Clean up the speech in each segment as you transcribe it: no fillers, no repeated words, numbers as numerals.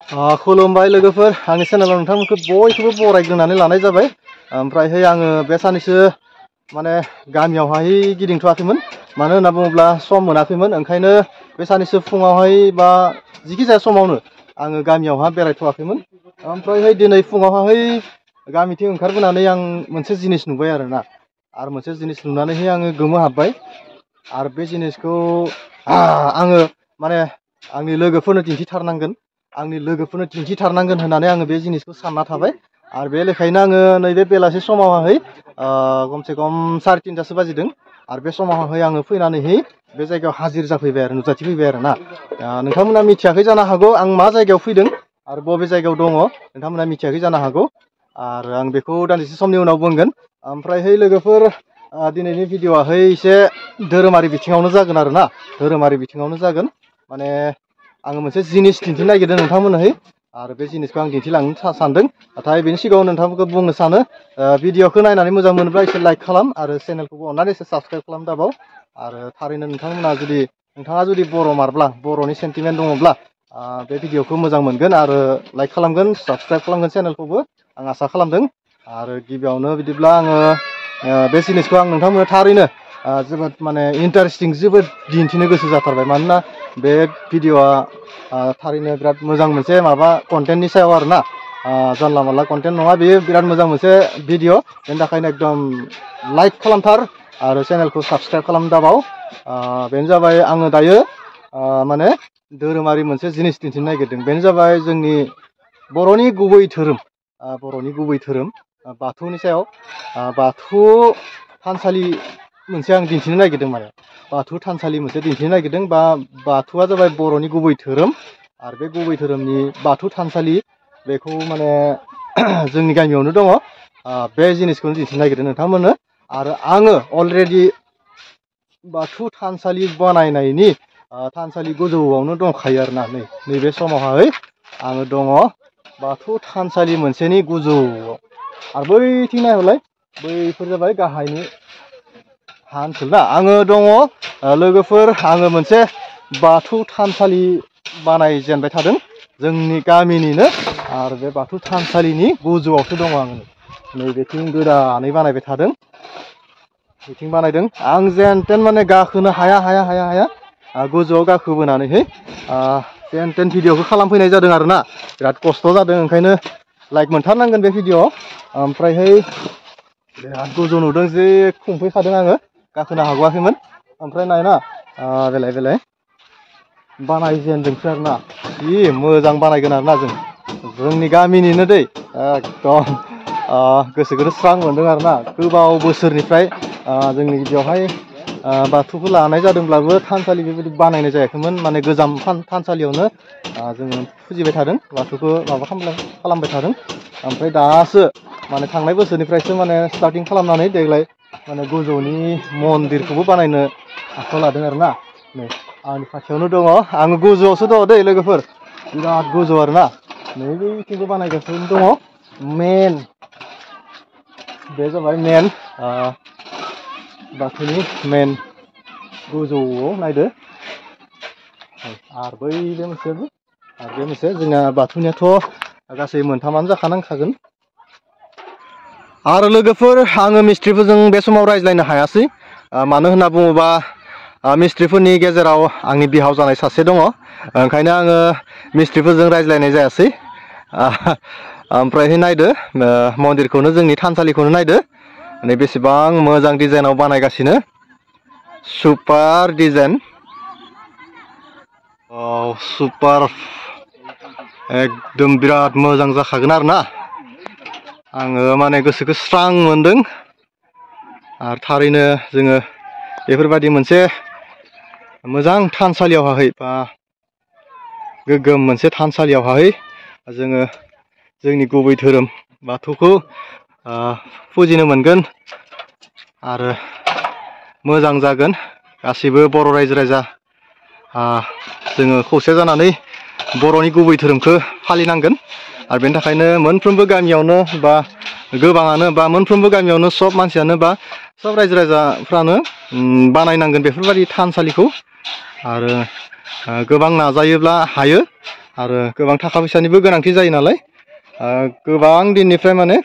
खुलुमबाय लोगोफोर आंनि चेनेलाव नोंथांमोनखौ बयखौबो बरायग्रोनानै लानाय जाबाय। ओमफ्रायहाय आङो बे सानैसो माने गामियावहाय गिदिंथ'वाखैमोन, मानो होनना बुङोब्ला सम मोनाखैमोन। ओंखायनो बे सानैसो फुङावहाय बा जिखि जाया समावनो आङो गामियावहा बेरायथ'वाखैमोन। ओमफ्रायहाय दिनै फुङावहाय गामिथिं ओंखारबोनानै आं मोनसे जिनिस नुबाय आरोना, आरो मोनसे जिनिस नुनानैहाय आङो गोमोहाबबाय। आरो बे जिनिसखौ आङो माने आंनि लोगोफोरनो दिन्थिथारनांगोन होननानै आङो बे जिनिसखौ सानना थाबाय। आरो बे लेखायैनो आङो नैबे बेलासि समावहाय खमसे खम 3:30 बाजिदों। आरो बे समावहाय आङो फैनानैहाय बे जायगायाव हाजिर जाफैबाय आरो नुजाथिफैबाय आरो ना। नोंथांमोना मिथियाखै जानो हागौ आं मा जायगायाव फैदों आरो बबे जायगायाव दङ, नोंथांमोना मिथियाखै जानो हागौ। आरो आं बेखौ दान्दिसे समनि उनाव बुंगोन। ओमफ्रायहाय लोगोफोर दिनैनि भिडिअ'आहाय एसे धोरोमारि बिथिङावनो जागोन आरो ना, धोरोमारि बिथिङावनो जागोन। माने आङो मोनसे जिनिस दिन्थिनो नागिरदों नोंथांमोननोहाय, आरो बे जिनिसखौ आं दिन्थिलांनो सानदों। नाथाय बेनि सिगाङाव नोंथांमोनखौ बुंनो सानो, भिडिअ'खौ नायनानै मोजां मोनोब्ला एसे लाइक खालाम आरो चेनेलखौबो अननानै एसे साबस्क्राइब खालाम दाबाव। आरो थारैनो नोंथाङा जुदि बर' मारब्ला, बर'नि सेन्टिमेन्ट दङब्ला बे भिडिअ'खौ मोजां मोनगोन आरो लाइक खालामगोन, साबस्क्राइब खालामगोन चेनेलखौबो आं आसा खालामदों। आरो गिबियावनो बिदिब्ला आङो बे जिनिसखौ आं नोंथांमोननो थारैनो जोबोद माने इन्टारेस्टिं, जोबोद दिन्थिनो गोसो जाथारबाय। मानोना बे भिडिअ'आ थारैनो बिराद मोजां मोनसे माबा कन्टेन्टनि सायाव आरो ना, जानला मानला कन्टेन्ट नङा, बेयो बिराद मोजां मोनसे भिडिअ'। बेनि थाखायनो एकदम लाइक खालामथार आरो चेनेलखौ साबस्क्राइब खालाम दाबाव। बेनो जाबाय आङो दायो माने धोरोमारि मोनसे जिनिस दिन्थिनो नागिरदों। बेनो जाबाय जोंनि बर'नि गुबै धोरोम बाथौनि सायाव बाथौ थानसालि मोनसे आं दिन्थिनो नागिरदों। माने बाथौ थानसालि मोनसे दिन्थिनो नागिरदों। बाथौआ जाबाय बर'नि गुबै धोरोम, आरो बे गुबै धोरोमनि बाथौ थानसालि बेखौ माने जोंनि गामियावनो दङ। बे जिनिसखौनो दिन्थिनो नागिरदों नोंथांमोननो। आरो आङो अलरेडि बाथौ थानसालि बानायनायनि थानसालि गोजौआवनो दंखायो आरो ना। नैबे समावहाय आङो दङ बाथौ थानसालि मोनसेनि गोजौआव। आरो बैथिं नायहरलाय, बैफोर जाबाय गाहायनि हा ओनसोल ना। आङो दङ लोगोफोर, आङो मोनसे बाथौ थानसालि बानायजेनबाय थादों जोंनि गामिनिनो। आरो बे बाथौ थानसालिनि गोजौआवसो दङ आङो, नैबेथिं गोदानै बानायबाय थादों, बेथिं बानायदों। आं जेन तेन माने गाखोनो हाया गोजौआव गाखोबोनानैहाय जेन तेन भिडिअ'खौ खालामफैनाय जादों आरो ना। बिराद खस्थ' जादों, ओंखायनो लाइक मोनथारनांगोन बे भिडिअ'आव। ओमफ्रायहाय बिराद गोजौ नुदों, जे खुंफैखादों आङो, गाखोनो हागौआखैमोन। ओमफ्राय नायना बेलाय बानायजेनदोंसो आरो ना। जि मोजां बानायगोन आरो ना, जोंनि गामिनिनो दै। एकदम गोसोखौनो स्रां मोनदों आरो ना। गोबाव बोसोरनिफ्राय जोंनि बेवहाय बाथौखौ लानाय जादोंब्लाबो थानसालि बेबायदि बानायनाय जायाखैमोन। माने गोजाम थानसालियावनो जोङो फुजिबाय थादों, बाथौखौ माबा खालामबाय थादों। ओमफ्राय दासो माने थांनाय बोसोरनिफ्रायसो माने स्टार्टिं खालामनानै देग्लाय माने गोजौनि मन्दिरखौबो बानायनो आखायाव लादों आरो ना। नै आंनि खाथियावनो दङ, आङो गोजौआवसो दङ दै लोगोफोर, बिराद गोजौ आरो ना। नैबेथिंबो बानायगासिनो दङ। बे जाबाय मेन बाथौनि मेन गोजौआव नायदो। आरो बै बे मोनसेयाबो, आरो बे मोनसे जोंना बाथौनियाथ' गासै मोनथामानो जाखानांखागोन। आरो लोगोफोर आङो मिस्ट्रिफोरजों बे समाव रायज्लायनो हायासै, मानो होनना बुङोबा मिस्ट्रिफोरनि गेजेराव आंनि बिहाव जानाय सासे दङ, ओंखायनो आङो मिस्ट्रिफोरजों रायज्लायनाय जायासै। ओमफ्रायहाय नायदो मन्दिरखौनो, जोंनि थानसालिखौनो नायदो, माने बेसेबां मोजां डिजाइनाव बानायगासिनो, सुपार डिजाइन। सुपार, एकदम बिराद मोजां जाखागोन आरो ना। आङो माने गोसोखौ स्रां मोनदों। आरो थारैनो जोङो बेफोरबायदि मोनसे मोजां थानसालियावहाय बा गोग्गोम मोनसे थानसालियावहाय जोङो जोंनि गुबै धोरोम बाथौखौ फुजिनो मोनगोन। आरो मोजां जागोन, गासैबो बर' रायजो राजा जोङो खौसे जानानै बर'नि गुबै धोरोमखौ फालिनांगोन। आरो बेनि थाखायनो मोनफ्रोमबो गामियावनो बा गोबाङानो बा मोनफ्रोमबो गामियावनो सब मानसियानो बा सब रायजो राजाफ्रानो बानायनांगोन बेफोरबायदि थानसालिखौ। आरो गोबां नाजायोब्ला हायो, आरो गोबां थाखा फैसानिबो गोनांथि जायो नालाय गोबां दिननिफ्राय माने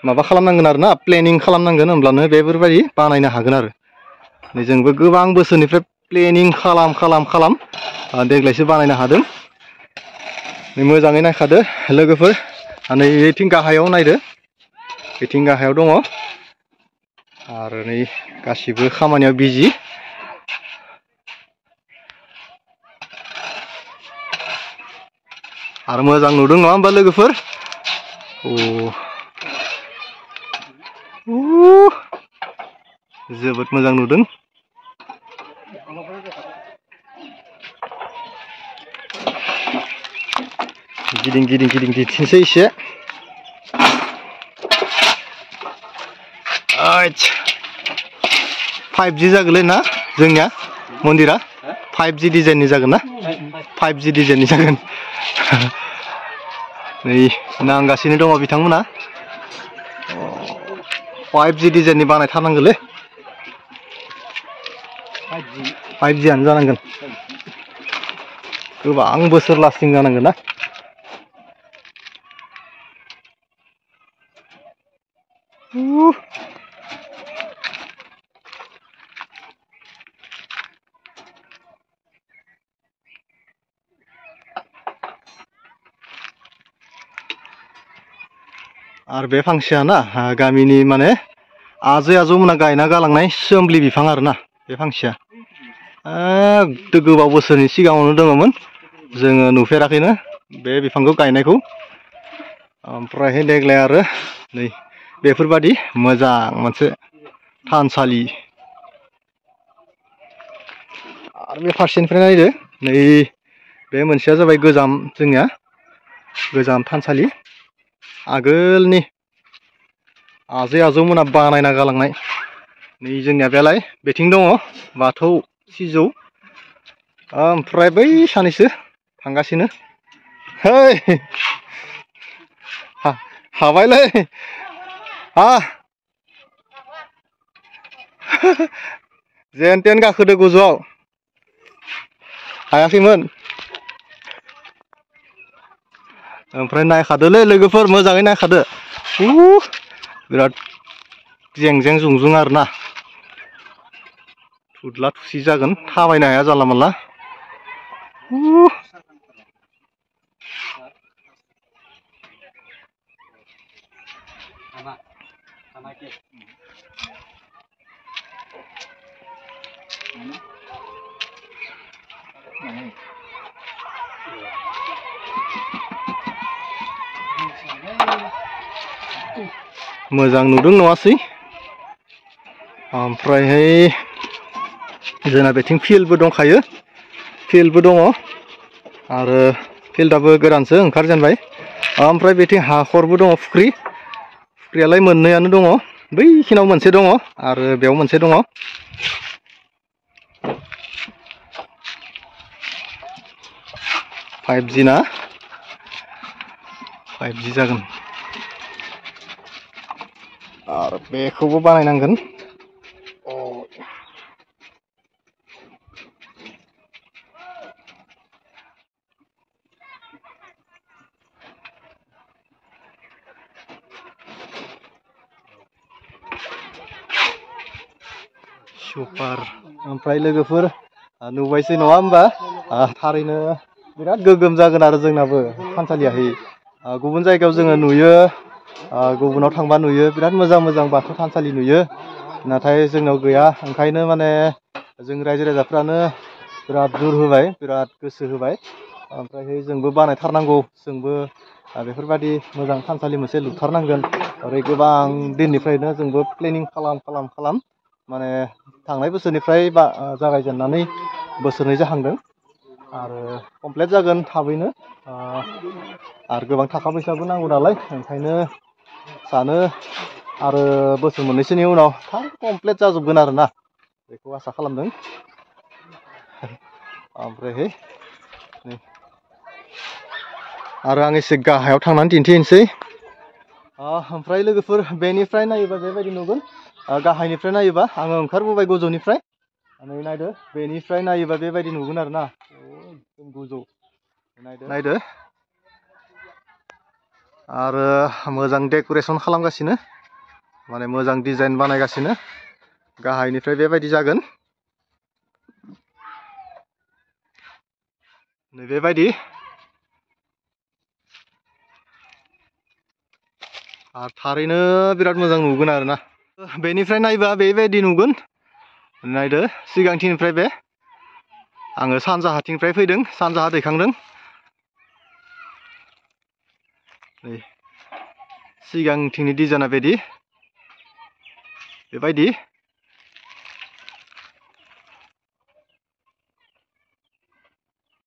माबा खालामनांगोन आरो ना प्लेनिं खालामनांगोन होमब्लानो बेफोरबायदि बानायनो हागोन आरो जोंबो गोबां बोसोरनिफ्राय प्लेनिं खालाम देग्लायसो बानायनो हादों मोजाङै नायखादो लोगोफोर नै बेथिं गाहायाव नायदो बेथिं गाहायाव दङ आरो नै गासिबो खामानियाव बिजि आरो मोजां नुदों नङा होमबा लोगोफोर जोबोद मोजां नुदों गिदिं दिन्थिनोसै एसे 5G जागोनलै ना जोंनिया मन्दिरा 5G डिजाइननि जागोन ना 5G डिजाइननि जागोन नै नांगासिनो दङ बिथांमोना 5G डिजाइननि बानायथारनांगोनलै 5G आनो जानांगोन गोबां बोसोर लास्टिं जानांगोन ना आरो बे फांसेया ना गामिनि माने आजै आजौमोना गायना गालांनाय सोमलि बिफां आरोना बे फांसेया गोबाव बोसोरनि सिगाङावनो दङमोन जोङो नुफेराखैनो बे बिफांखौ गायनायखौ ओमफ्रायहाय देग्लाय आरो नै बेफोरबादि मोजां मोनसे थानसालि आरो बे फारसेनिफ्राय नायदो नै बे मोनसेया जाबाय गोजाम जोंनिया गोजाम थानसालि आगोलनि आजै आजौमोना बानायना गालांनाय नै जोंनिया बेलाय बेथिं दङ बाथौ सिजौ ओमफ्राय बै सानैसो थांगासिनो है हाबायलै जेन तेन गाखोदो गोजौआव हायाखैमोन ओमफ्राय नायखादोलै लोगोफोर मोजाङै नायखादो बिराद जें जुंजुं आरोना थुदला थुसि जागोन थाबायनो हाया जानला मानला मोजां नुदों नङासै ओमफ्रायहाय जोंना बेथिं फिल्डबो दंखायो फिल्डबो दङ आरो फिल्डआबो गोदानसो ओंखारजेनबाय ओमफ्राय बेथिं हाखरबो दङ फुख्रियालाय मोननैयानो दङ बैखिनाव मोनसे दङ आरो बेयाव मोनसे दङ 5G ना 5G जागोन आरो बेखौबो बानायनांगोन सुपार ओमफ्राय लोगोफोर नुबायसै नङा होमबा थारैनो बिराद गोगोम जागोन आरो जोंनाबो थानसालियाहै गुबुन जायगायाव जोङो नुयो गुबुनाव थांबा नुयो बिराद मोजां बाथौ थानसालि नुयो नाथाय जोंनाव गैया ओंखायनो माने जों रायजो राजाफ्रानो बिराद जोर होबाय बिराद गोसो होबाय ओमफ्राय जोंबो बानायथारनांगौ जोंबो बेफोरबायदि मोजां थानसालि मोनसे लुथारनांगोन ओरै गोबां दिननिफ्रायनो जोंबो प्लेनिं खालाम माने थांनाय बोसोरनिफ्राय जागायजेननानै बोसोरनै जाहांदों आरो कमप्लिट जागोन थाबैनो आरो गोबां थाखा फैसाबो नांगौ नालाय ओंखायनो सानो आरो बोसोर मोननैसोनि उनाव कमप्लिट जाजोबगोन आरोना बेखौ आसा खालामदों ओमफ्रायहाय आरो आं एसे गाहायाव थांनानै दिन्थिनोसै ओमफ्राय लोगोफोर बेनिफ्राय नायोबा बेबायदि नुगोन गाहायनिफ्राय नायोबा आङो ओंखारबोबाय गोजौनिफ्राय नै नायदो बेनिफ्राय नायोबा बेबायदि नुगोन आरोना एकदम गोजौ नायदो आरो मोजां डेक'रेसन खालामगासिनो माने मोजां डिजाइन बानायगासिनो गाहायनिफ्राय बेबायदि जागोन नै बेबायदि आरो थारैनो बिराद मोजां नुगोन आरोना बेनिफ्राय नायबा बेबायदि नुगोन नायदो सिगांथिनिफ्राय बे आङो सानजाहाथिंनिफ्राय फैदों सानजाहा दैखांदों नै सिगांथिंनि डिजाइना बेबायदि